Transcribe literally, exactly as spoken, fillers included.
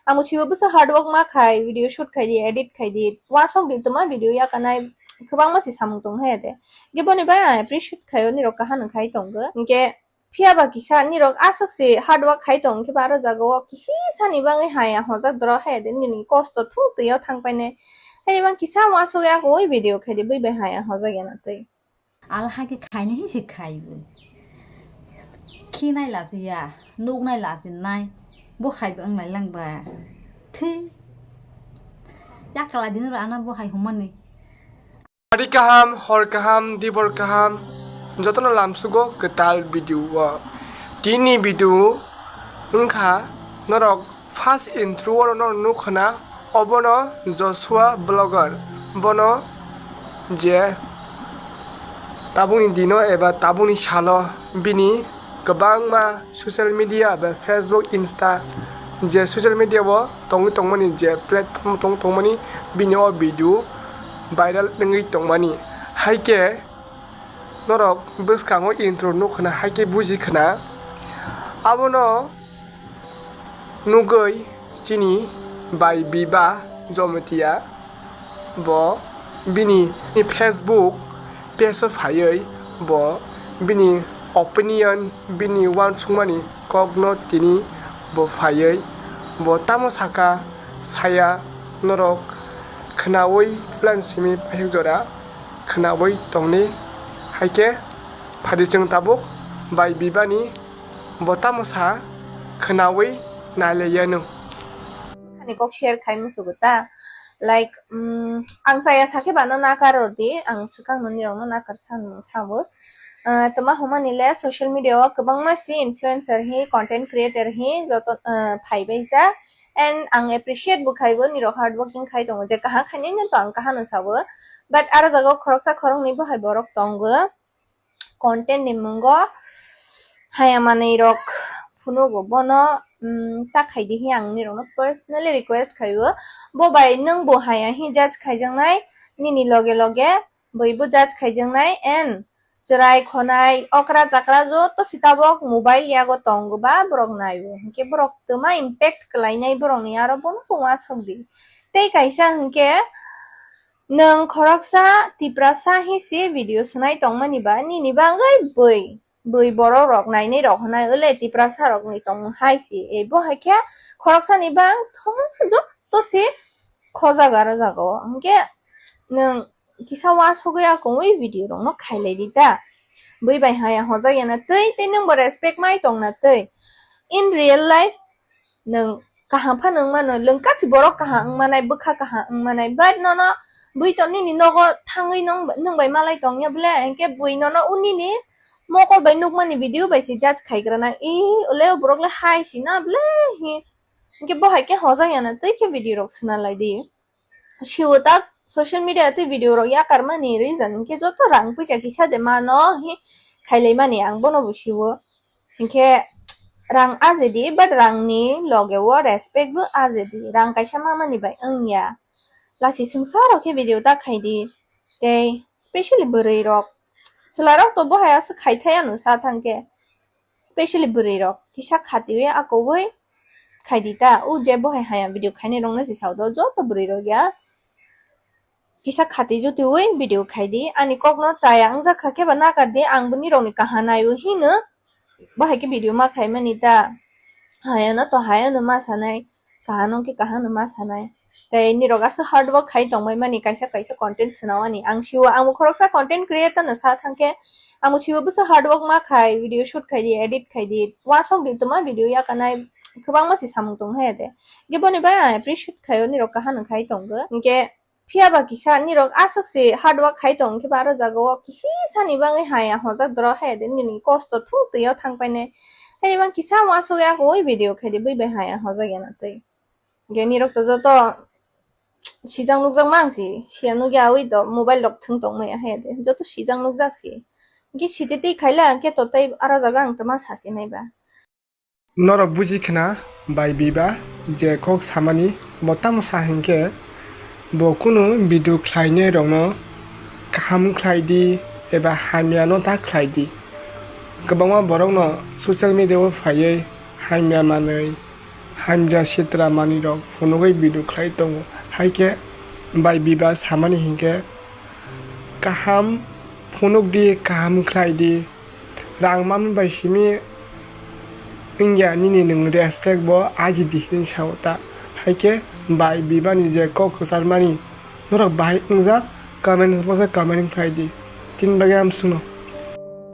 Ang bo sibo bwsa hard work ma khai, video shoot khai di, edit khai di, uansuk di twma video yakarnai kwbangma se samung tong hai de. Ge boni bai ang appreciate khai o, nirok kaham khai tongo. Hwnkhe phiya ba kisa nirok aswk se hard work khai tong khe ba aro jaga o kisi sani bagwi hai ang hojak doro hai de, nini kosto thung twi o thang painai. Hai bang kisa uansuk ya koi video khai di, bui bai hai ang hojak ya na twi. Al hai khe khaini hi se khai bo. Khinai lachiya, nuknai lachinai. Bo khai bo wnglai lang ba. Thwi. Yakla din ro ana bo hai humani. Ari kaham, hor kaham, dibor kaham. Jotono lamsugo kwtal video o. Tini video wngkha norok first intro o norok nukha na, obono Joshua Vlogger. Bono je tabukni dino eba tabukni salo bini kwbangma social media ba Facebook, Insta je social media o tongwi tongmani, je platform tongwi tongmani, bini o video viral wngwi tongmani. Hai khe norok bwskango intro nukha na, hai khe buji khna. Abono nugwi chini bai Biba Jomotia bo bini Facebook page o phaiwi bo bini opinion, bini uansukmani kokno tini bo phaiwi bo tamo saka saya norok khnaui plan simi paihak jora khnaui tongni. Hai khe phadi chwng tabuk bai Bibani bo tamo sa khnaui nailaiyanu. Ani kok share khai musugo ta, like, mm, ang chaya sakhe bano nakar rw di, ang swkang no nirok no nakar san sao. Ah, toma humani le social media o kwbangma si influencer hi, content creator hi joto, ah, phai bai ja. And ang appreciate bo khai bo, nirok hard working khai tongo, je kaham khainai no to ang kaham no sao. But aro jaga o khoroksa khoroknwi bo hai borok tongo content ni mungo haya manwi rok phunugo bono, mm, ta khai di hi ang nirok no personally request khai o. Bo bai nwng bo haya hi judge khaijaknai, nini loge loge bui bo judge khaijaknai, and chwrai khonai okra chakra joto si tabok mobile yago tongo ba borok naio, hinkhe borok twma impact kwlainai borokni aro bono bo uansuk di. Tei kaisa hinkhe nwng khoroksa Tiprasa hi se video swnai tongmani ba nini bagwi bui, bui borok rok nainai rok hwnai, ole Tiprasa rokni tongmung hai se, e bo hai khe khoroksani bang thong joto se khojak aro jaga o, hinkhe nwng kisa uansugwi a kongwi video rokno khailai di ta. Bui bai haya hojak ya na twi, tei nwng bo respect mai tong na twi. In real life nwng kaham phano wng mano, lwng kasi borok kaham wng manai, bwkha kaham wng manai, but nono bui to nini nogo thangwi nwng, nwng bai malai tong ya bwle, hinkhe bui nono unini mokol bai nukmani video bai se judge khaigra na, i ole o borok le hai si na bwle hi. Hinkhe bo hai khe hojak ya na twi khe video rok swnam lai di. Siwo tak social media tei video rok yakarmani reason hinkhe joto rang puisa kisa de mano hi khailaimani ang bono bo siwo. Hinkhe rang ajedi, but rangni loge o respect bo ajedi. Rang kaisa mamani bai wngya. Lachi swngsa rok khe video ta khaidi. Tei specially bwrwi rok. Chwla rok to bo hai aswk khai thai ano sa thangkhe. Specially bwrwi rok kisa khatiwi akowi khaidi ta. O je bo hai haya video khainai rokno se sao do, joto bwrwi rok ya. Kisa khati jutiwi video khaidi. Ani kokno chaya wngjakha khe ba nakar di, ang bo nirokni kaha naiwi hino. Bo hai khe video ma khaimani ta. Hayano to hayano ma sanai. Kahano khe kahano ma sanai. Tei nirok aswk hard work khai tongbai mani kaisa kaisa content swnamani. Ang siwo, ang bo khoroksa content creator no sa thangkhe, ang bo siwo bwsa hard work ma khai, video shoot khai di, edit khai di, uansuk di twma video yakarnai kwbangma se samung tong hai de. Ge boni bai ang appreciate khai o, nirok kahano khai tongo. Hinkhe phiya ba kisa nirok aswk se hard work khai tong khe ba aro jaga o kisi sani bagwi hai ang hojak doro hai de, nini kosto thung twi o thang painai. Hai bang kisa uansuk ya koi video khai di, bui bai hai ang hojak ya na twi. Hinkhe nirok to joto sijak nukjak mang si, siya nukya wi to mobile rok thwng tong maya hai de, joto sijak nukjak si. Hinkhe sititwi khaila hinkhe to tei aro jaga ang twma sasi nai ba. Norok buji khna bai biba je kok samani bo tamo sa hinkhe bo kunu video khlainai rokno kaham khlai di eba hamya no ta khlai di. Kwbangma borok no social media o phaiwi hamya manwi hamya sitra manwirok phunugwi video khlai tongo. Hai khe bai Biba samani hinkhe kaham phunuk di, kaham khlai di. Rang manwi bai simi wngya nini nwng respect bo aji di hinwi sao ta. Hai khe bai Bibani je kok kwcharmani norok bahai wngjak, comment box o comment khlai di. Tini bagwi amsukno.